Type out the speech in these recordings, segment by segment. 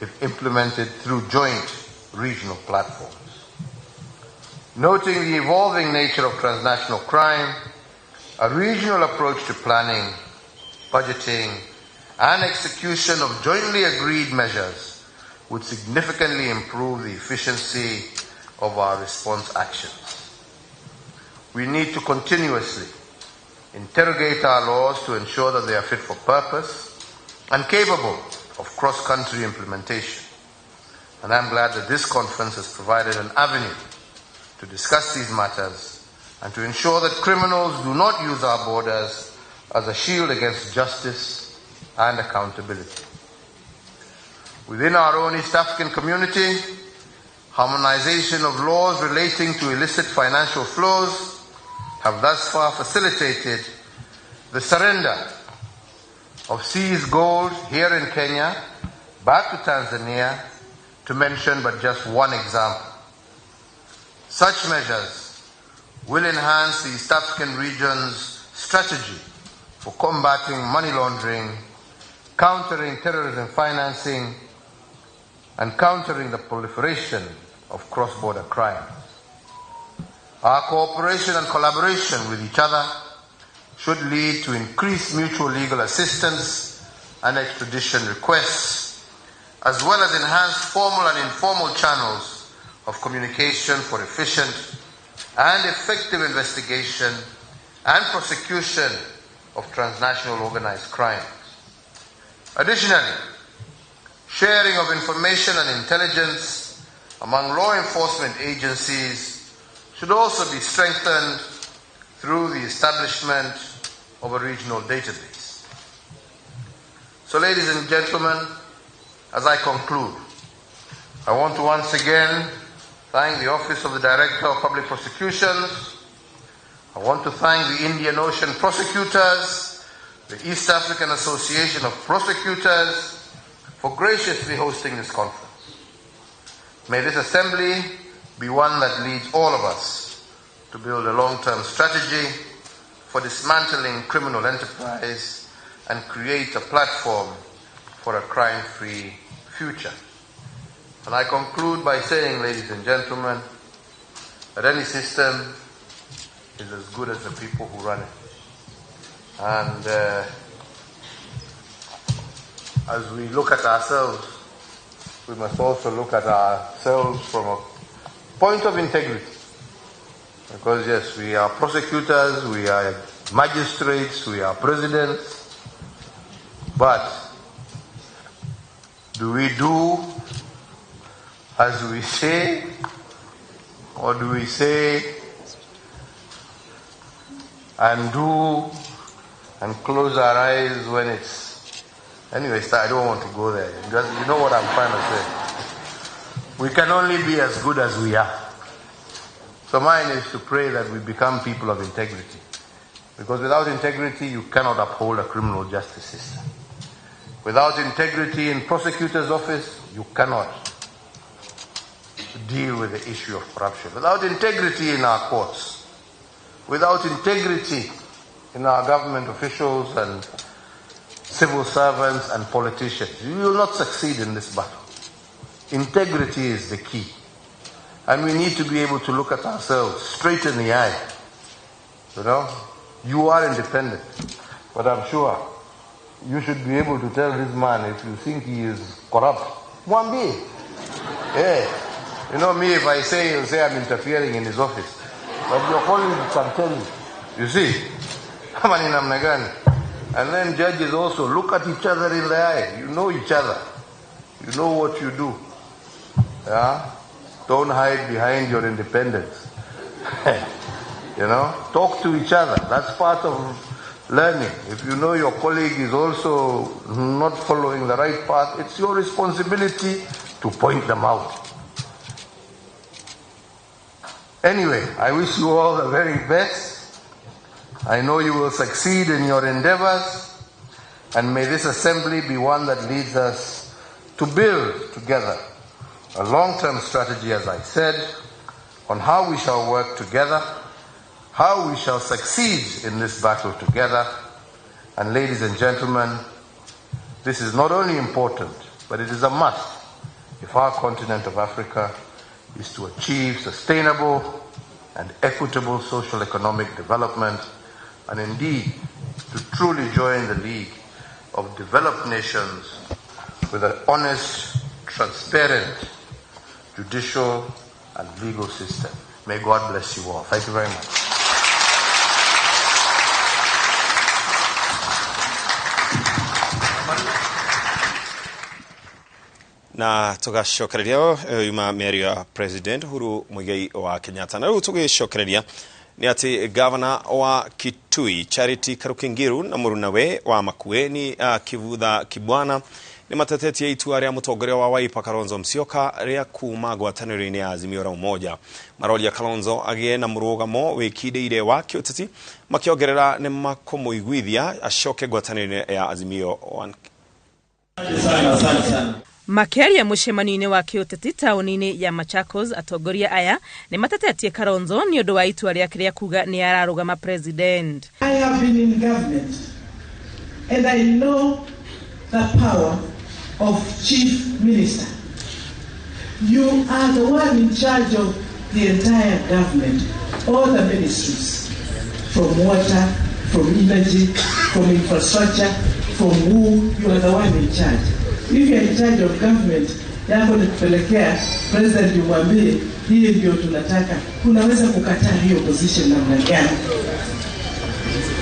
if implemented through joint regional platforms. Noting the evolving nature of transnational crime, a regional approach to planning, budgeting, and execution of jointly agreed measures would significantly improve the efficiency of our response actions. We need to continuously interrogate our laws to ensure that they are fit for purpose and capable of cross-country implementation. And I'm glad that this conference has provided an avenue to discuss these matters and to ensure that criminals do not use our borders as a shield against justice and accountability. Within our own East African community, harmonization of laws relating to illicit financial flows have thus far facilitated the surrender of seized gold here in Kenya back to Tanzania, to mention but just one example. Such measures will enhance the East African region's strategy for combating money laundering, countering terrorism financing, and countering the proliferation of cross-border crimes. Our cooperation and collaboration with each other should lead to increased mutual legal assistance and extradition requests, as well as enhanced formal and informal channels of communication for efficient and effective investigation and prosecution of transnational organized crimes. Additionally, sharing of information and intelligence among law enforcement agencies should also be strengthened through the establishment of a regional database. So, ladies and gentlemen, as I conclude, I want to once again thank the Office of the Director of Public Prosecutions. I want to thank the Indian Ocean Prosecutors, the East African Association of Prosecutors, for graciously hosting this conference. May this assembly be one that leads all of us to build a long-term strategy for dismantling criminal enterprise and create a platform for a crime-free future. And I conclude by saying, ladies and gentlemen, that any system is as good as the people who run it. And as we look at ourselves, we must also look at ourselves from a point of integrity. Because yes, we are prosecutors, we are magistrates, we are presidents, but do we do as we say, or do we say and do and close our eyes when it's... Anyway, I don't want to go there. Just, you know what I'm trying to say. We can only be as good as we are. So mine is to pray that we become people of integrity. Because without integrity, you cannot uphold a criminal justice system. Without integrity in prosecutor's office, you cannot deal with the issue of corruption. Without integrity in our courts, without integrity in our government officials and civil servants and politicians, you will not succeed in this battle. Integrity is the key. And we need to be able to look at ourselves straight in the eye. You know, you are independent, but I'm sure you should be able to tell this man if you think he is corrupt. Mwambie. Yeah. You know me, if I say, he'll say I'm interfering in his office. But your colleagues can tell you. You see? Kama ni namna gani? And then judges also look at each other in the eye. You know each other. You know what you do. Yeah? Don't hide behind your independence. You know? Talk to each other. That's part of learning. If you know your colleague is also not following the right path, it's your responsibility to point them out. Anyway, I wish you all the very best. I know you will succeed in your endeavors, and may this assembly be one that leads us to build together a long-term strategy, as I said, on how we shall work together, how we shall succeed in this battle together. And ladies and gentlemen, this is not only important, but it is a must if our continent of Africa is to achieve sustainable and equitable social economic development, and indeed to truly join the league of developed nations with an honest, transparent, judicial and legal system. May God bless you all. Thank you very much. Na tugacokereria yuma mĩario ya President Uhuru Muigai wa Kenyatta. Na rĩu tũgĩcokereria nĩ atĩ gavana wa Kitui Charity Karukingiru na mũrunawe wa Makueni Kivutha Kibwana nĩ matetetie itua rĩa mũtongoria wa Wiper Kalonzo Musyoka rĩa kuma ngwatanĩro-inĩ ya Azimio la Umoja. Maroria Kalonzo agĩe na mũrũgamo wĩkindĩire wa kĩũteti, makĩongerera nĩ makũmũiguithia acoke ngwatanĩro-inĩ ya Azimio One. Makĩaria mũcemanio-inĩ wa kĩũteti taũni-inĩ ya Machakos, atongoria aya nĩ matetetie Kalonzo nĩ ũndũ wa itua rĩake rĩa kuga nĩ ararũgama president. I have been in government and I know the power of chief minister. You are the one in charge of the entire government, all the ministries, from water, from energy, from infrastructure, from who, you are the one in charge. If you are in charge of government, yako ni kupelekea president umwambie hii ndio tunataka. Unaweza kukataa hiyo position namna gani?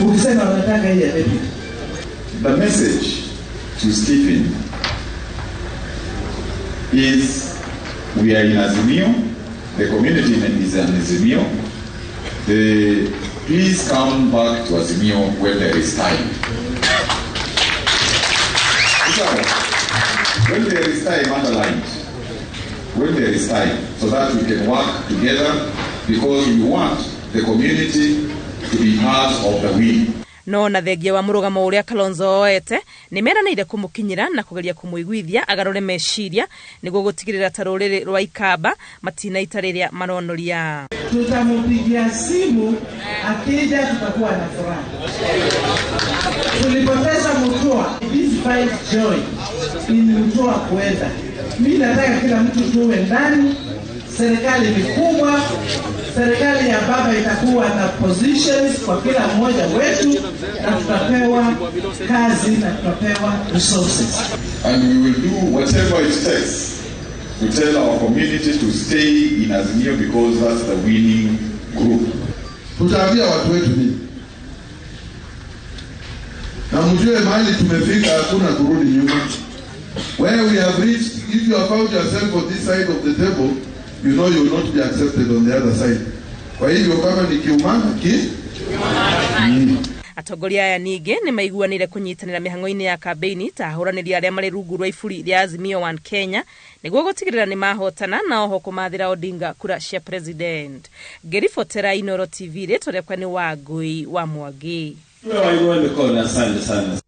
Ukisema unataka hii ya deputy. The message to Stephen is we are in Azimio, the community is in Azimio. Please come back to Azimio when there is time. So, when there is time, underlined, when there is time, so that we can work together, because we want the community to be part of the we. No na thengia wa mũrũgamo ũrĩa Kalonzo oete nĩ meranĩire kũmũkinyĩra na kũgeria kũmũiguithia agarũre meciria nĩguo gũtigĩrĩra ta rũrĩrĩ rwa Ikamba matinaita rĩrĩa maronoria. Tutampigia simu akija, tutakuwa na furaha. Tulipoteza Mutua, this fight joy in Mutua kuenda. Mimi nataka kila mtu tuwe ndani. Serikali ni kubwa, serikali ya baba itakuwa na positions kwa kila mmoja wetu, na tutapewa kazi na tutapewa resources. And we will do whatever it takes to tell our community to stay in Azimio, because that's the winning group. Tutaambia watu wetu nini? Na mjue mahali tumefika, hakuna kurudi nyuma. Where we have reached, if you have found yourself on this side of the table, you know you will not be accepted on the other side. Kwa hivyo kama ni kiumana ki Atongoria aya ningĩ nĩ maiguanĩire kũnyitanĩra mĩhang'o-inĩ ya kambĩini ta ahũranĩri arĩa marĩ rungu rwa iburi rĩa Azimio One Kenya nĩguo gũtigĩrĩra nĩ mahotana na oho kũmathĩra Odinga kura cia president. Ngĩribotera Inooro TV, rĩtwa rĩakwa nĩ Wangũi wa Mwangi. Wainua mikono, asante sana.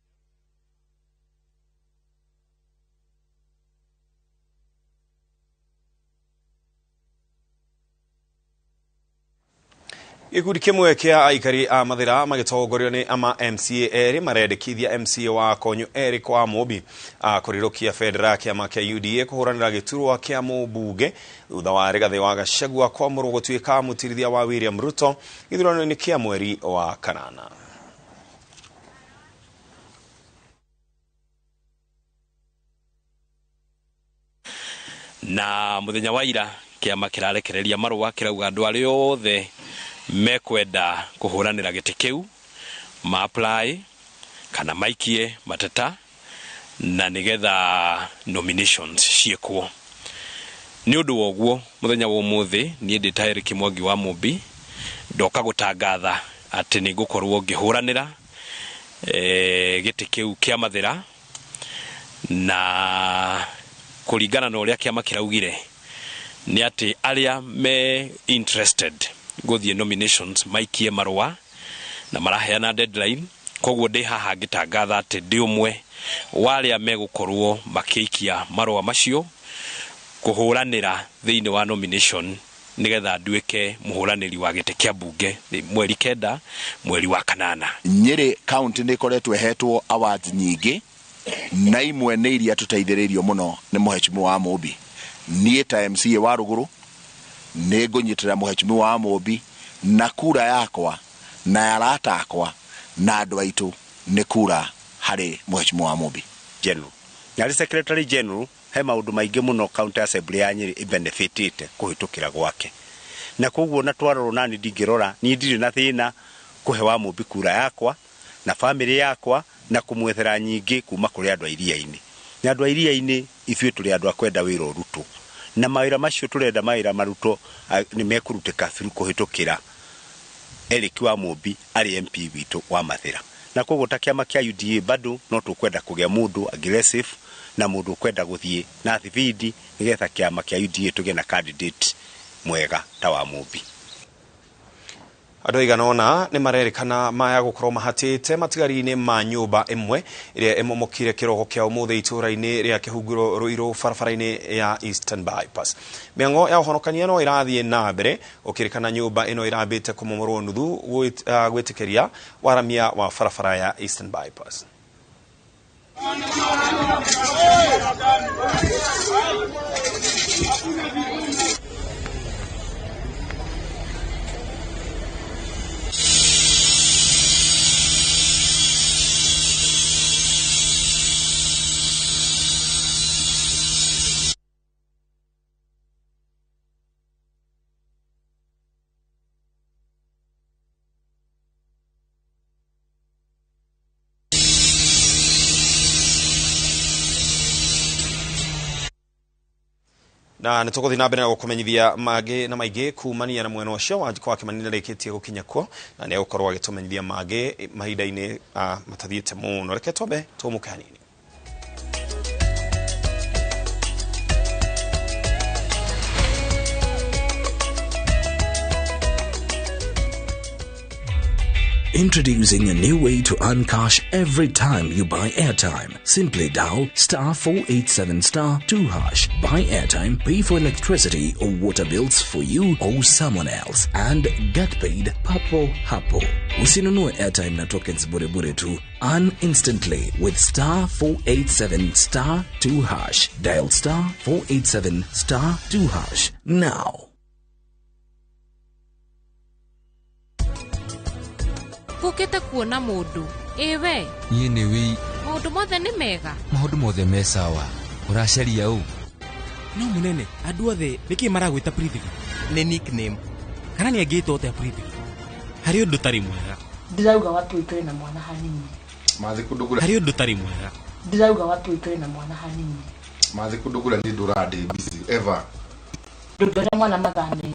Gĩkundi kĩmwe kĩa aikari a Mathĩra magĩtongorio nĩ ama MCA erĩ marendekithia MCA wa Konyo Eric wa Mũmbi kũrirũkia bendera kĩama kĩa UDA kũhũranĩra gĩturwa kĩa mũmbunge thutha wa Rigathĩ wa Gachagua kwamũrwo gũtuĩka mũtirithia wa William Ruto gĩthurano-inĩ kĩa mweri wa kanana. Na mũthenya wa ira kĩama kĩrarekereria marũa kĩrauga andũ arĩa othe mekwenda kũhũranĩra gĩtĩ kĩu ma apply kana maikie mateta na nĩgetha nominations ciĩkwo. Nĩ ũndũ wa ũguo mũthenya wa ũmũthĩ niĩ ndĩ ta Eric Mwangi wa Mũmbi ndoka gũtangatha atĩ nĩ ngũkorwo ngĩhũranĩra gĩtĩ kĩu kĩa Mathĩra, na kũringana na ũrĩa kĩama kĩraugire nĩ atĩ arĩa me interested gũthiĩ nominations maikie marũa na maraheana deadline. Koguo ndĩ haha ngĩtangatha atĩ ndĩ ũmwe wa arĩa megũkorwo makĩikia marũa macio kũhũranĩra thĩinĩ wa nomination nĩgetha nduĩke mũhũranĩri wa gĩtĩ kĩa mbunge mweri 9 mweri wa 8. Nyĩrĩ county nĩ ĩkoretwo ĩhetwo awards nyingĩ na imwe nĩ iria tũteithĩrĩirio mũno nĩ mũheshimiwa wa Mũmbi. Niĩ ta MCA wa Rũgũrũ nĩ ngũnyitĩrĩra mũhecimiwa wa Mũmbi na kura yakwa na ya arata akwa na andũ aitũ nĩ kura harĩ mũhecimiwa wa Mũmbi. General nyarĩ secretary general he maũndũ maingĩ mũno county assembly ya Nyĩrĩ ĩbenefitĩte kũhĩtũkĩra gwake, na koguo na twarorwo nani ndingĩrora niĩ ndirĩ na thĩna kũhe wa Mũmbi kura yakwa na family yakwa na kũmwethera nyingĩ kuma kũrĩ andũ a iria-inĩ. Na andũ a iria-inĩ ithuĩ tũrĩ andũ a kwenda wĩra ũrutwo, na mawĩra macio tũrenda mawĩra marutwo nĩ mekũrutĩka through kũhĩtũkĩra Eric wa Mũmbi arĩ MP witũ wa Mathĩra. Na koguo ta kĩama kĩa UDA bado no tũkwenda kũgĩa mũndũ aggressive na mũndũ ũkwenda gũthiĩ na thibindi nĩgetha kĩama kĩa UDA tũgĩe na candidate mwega ta wa Mũmbi. Andũ aigana ũna nĩ marerĩkana maya gũkorwo mahatĩte matigari-inĩ ma nyũmba ĩmwe ĩrĩa ĩmomokire kĩroko kĩa ũmũthĩ itũũra-inĩ rĩa Kĩhunguro Ruiru barabara-inĩ ya Eastern Bypass. Mĩang'o ya ũhonokania no ĩrathiĩ na mbere gũkĩrĩkana nyũmba ĩno ĩrambĩte kũmomorwo nuthu gwĩtĩkĩria waramia wa barabara ya Eastern Bypass. Na nĩ tũgũthiĩ na mbere na gũkũmenyithia mangĩ na maingĩ kumania na mwena ũcio Wanjikũ wa Kĩmani nĩarĩkĩtie gũkinya kuo na nĩ egũkorwo agĩtũmenyithia mangĩ mahinda-inĩ matathiĩte mũno. Reke twambe tũmũke hanini. Introducing a new way to earn cash every time you buy airtime. Simply dial star 487 star 2 hash. Buy airtime, pay for electricity or water bills for you or someone else, and get paid papo hapo. Usinunue airtime na tokens bure bure tu. Earn instantly with star 487 star 2 hash. Dial star 487 star 2 hash now. Ngũkĩte kuona mũndũ. Ĩ we? Niĩ nĩ wĩi. Maũndũ mothe nĩ mega? Maũndũ mothe me sawa. Ũracaria ũ? No mũnene, andũ othe nĩkĩ maragwĩta Prithvi? Nĩ nickname. Kana nĩ angĩtwo atĩa Prithvi? Harĩ ũndũ ũtarĩ mwega. Ndĩrauga watu ũikare na mwana hanini. Mathi kũndũ kũrĩa. Harĩ ũndũ ũtarĩ mwega. Ndĩrauga watu ũikare na mwana hanini. Mathi kũndũ kũrĩa niĩ ndũraga ndĩ busy ever. Ndũngĩona mwana mathaa merĩ.